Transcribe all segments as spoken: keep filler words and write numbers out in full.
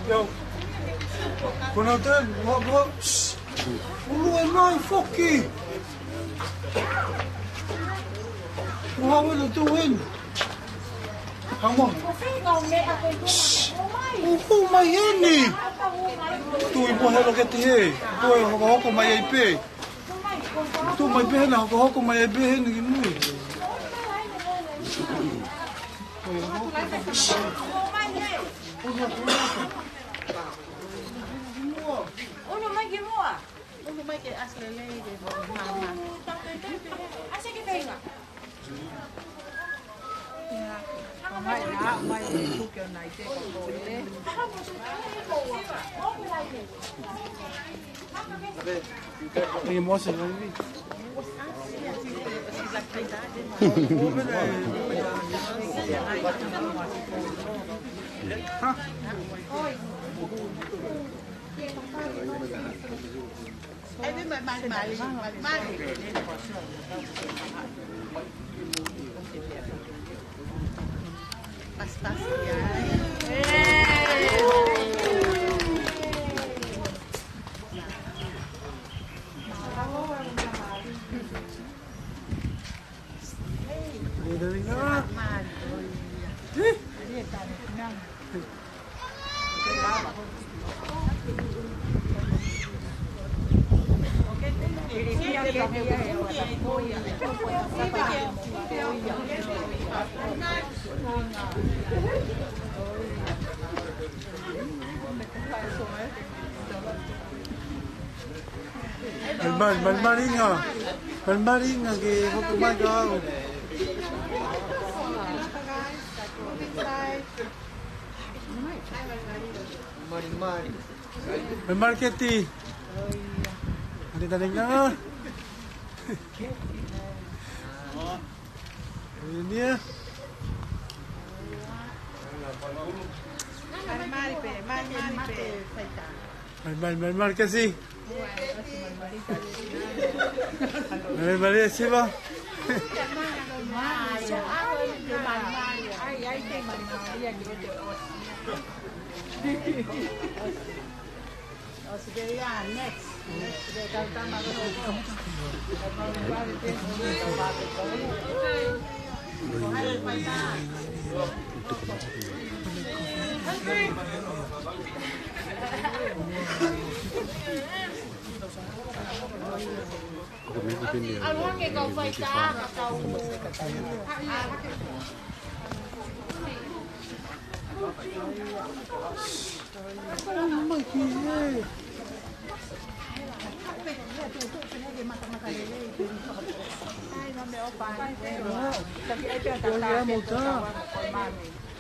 Yo. Kuna ten, what, what? Ulu e mai foki. Ua wena tu wena. Come on. Uhu mai eni. Tui mo helo ke tihe. Tui hokohoko mai ai pē. Tui mai pē hena hokohoko mai ai pē heni ki mui. Ono mai ki mua. Ono mai ke ʻasi lelei ke mo mama. ʻAsi ke feinga. Ia. Mai, mai, mai, tuke o nai te ko ko te. Ia mo se ngai. Malimali, malimali inga. Malimali inga ke hopo mai ka au. Malimali. Malimali keti. Mali talenga. Ini ya. Malimali pē, malimali pē. Malimali, malimali kasi. Malimali siva.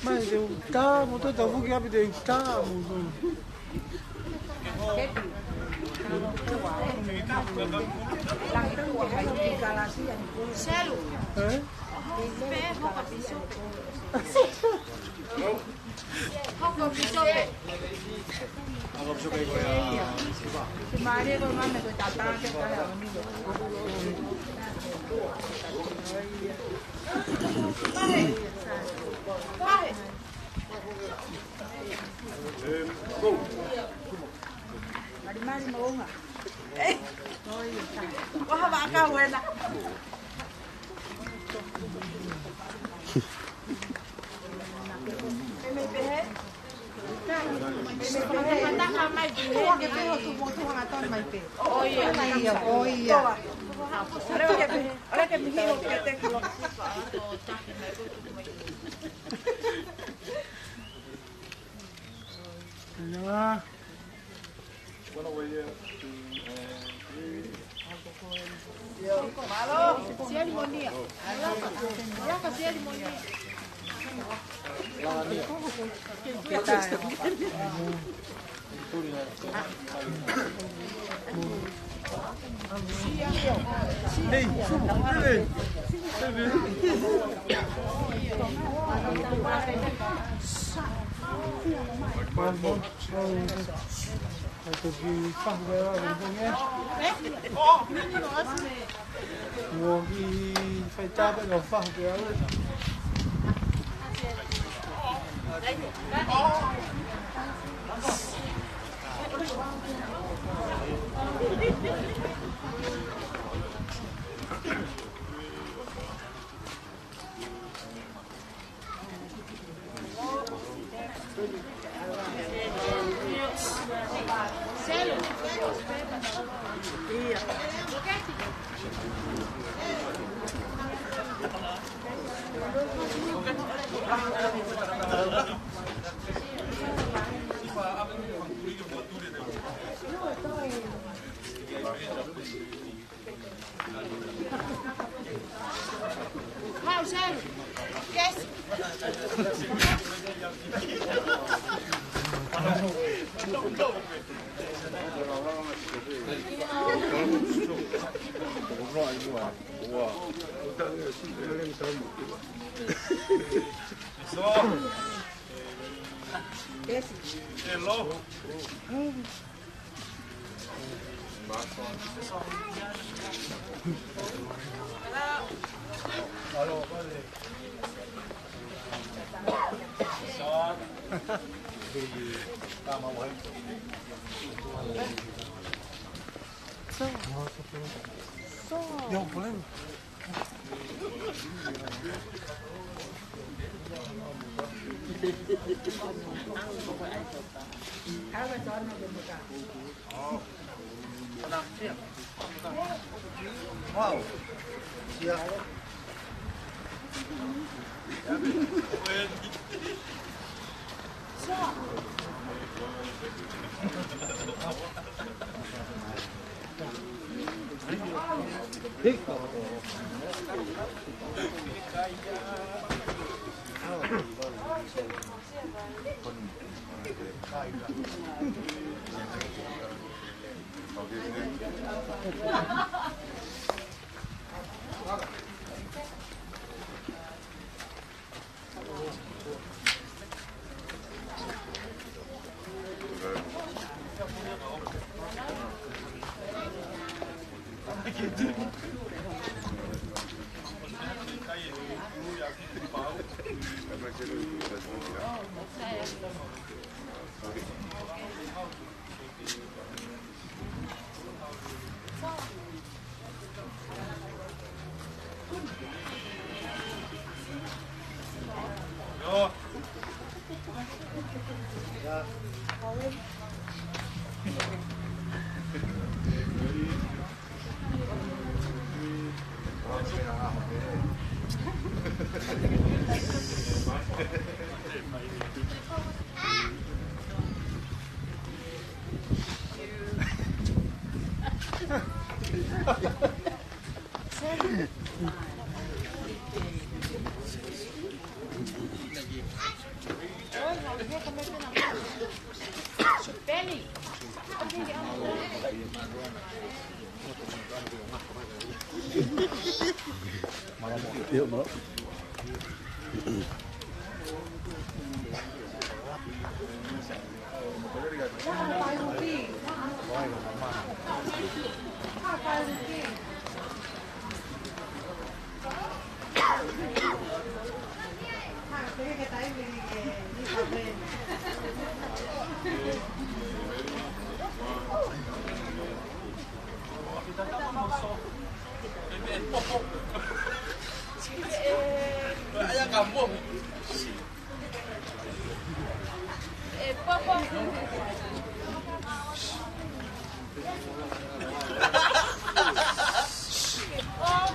Mai te u tā, mo te tavuki api te u tā, mo te. Selu. Eh? Pe hoka pisope. Hoka pisope. Hoka pisope ko ia. Si maria ko mame ko tata ke ka. Pahe. Pahe. Malimali moʻunga. Ua ha vaka wena. Eme pehe. Eme pehe. Ua ke pehe o tu motu hanga ton mai pe. ʻO ia. ʻO ia. Ora ke pehe. Ora ke mihi o ke te kulo. Sielimonia. Sielimonia. Hey, come on, come here. Come here. One more. Hai te ki fahu pē au, ʻe Pongi. Mo ki fai tāpe no fahu pē au.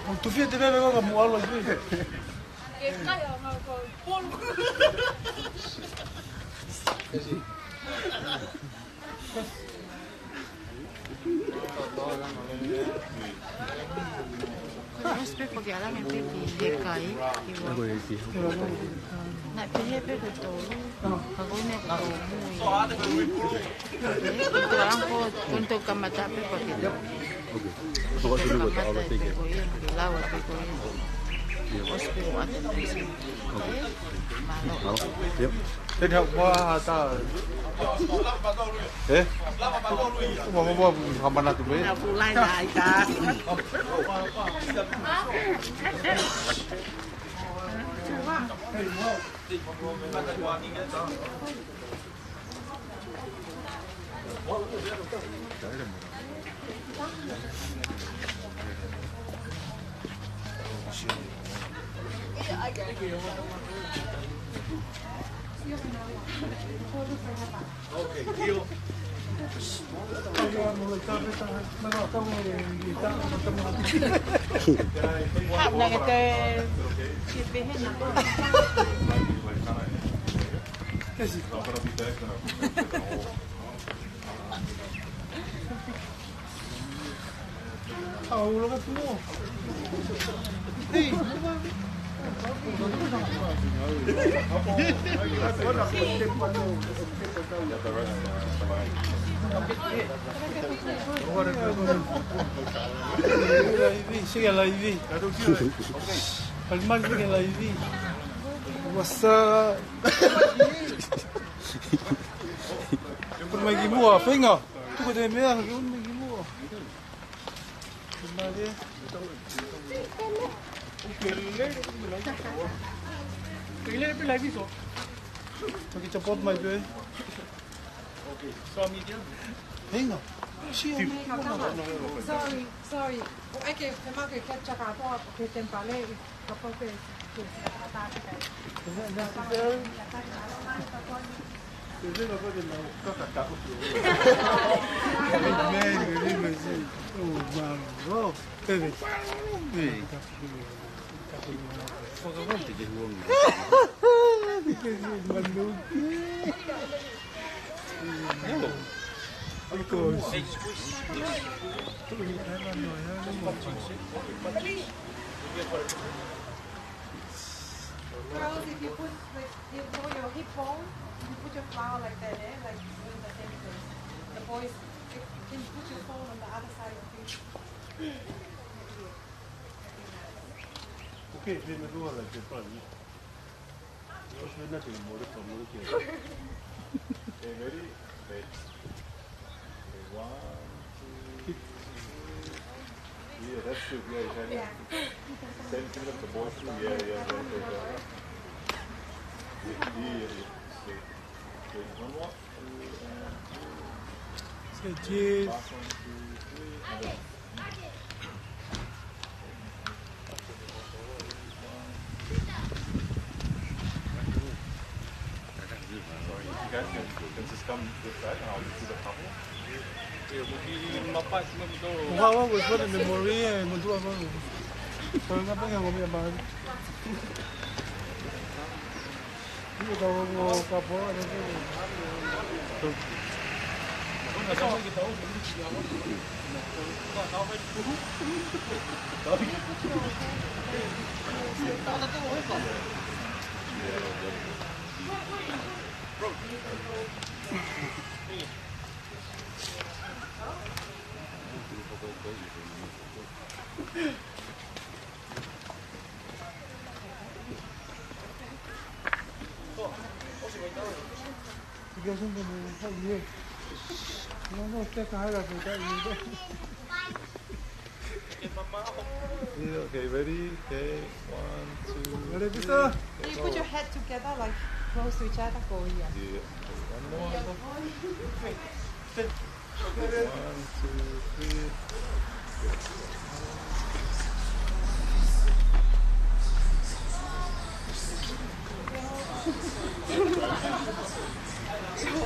Mo tufia te veve ko ka mualo i. Ko e newspaper ke ʻalu ange pē ki he kai, ki ua. Naʻe pehē pē ko e tolu. Ka ko ʻene tolu. Ko e tolu ko, ko ʻene tolu kamata pē ko e Okay. I'll let you do it. I'll let you do it. Lau atu ko ia. Yep. ʻOsi pē ʻo ʻatā pē. Okay. Mālō. Mālō. Yep. Then how, what, uh, eh? Ua, ua, ua, ka manatu pē. Na pulai na ai ka. Siga laivi. Palimali siga laivi. What's up? Put mai ki muʻa, feinga. Tuku te meʻa, ke ʻunu mai ki muʻa. Put mai lea. Put mai lea. Put mai lea. Put mai lea. Hang on. Sorry, sorry. ʻOku ʻikai ke, ke make capture kātoa, ke tempa lea, kapau ke, ke, ke. Is that necessary? Is it a good enough? Oh, my God. Baby. Hey. Girls, if you put, like, you know, your hip bone, you put your flower like that, eh? Like, doing the same thing. The boys, if you can put your phone on the other side of you. Okay, then we go like this one. Okay, ready? Wait. Okay, one, two, three. Yeah, that's good. Yeah, you can. Yeah. Same thing with the boys too. Yeah, yeah, yeah, yeah, yeah. Yeah, yeah, yeah. Okay. Okay, one more. Two and three. Say cheese. Last one, two, three, and then Sorry, you guys can, can just come this side and I'll just do the couple. Ua, ua, ua, for the memory, eh, mo tua, ua. Sorry, ngā panga ngomia mai. Ua, ua, ua, ua, ua. You guys don't know how you. No, no, take a higher than that. Yeah, okay, ready? Okay, one, two, ready, three. Can you put your head together, like, close to each other? Go here. Yeah. One more. Yeah. One, two, three. Thank you.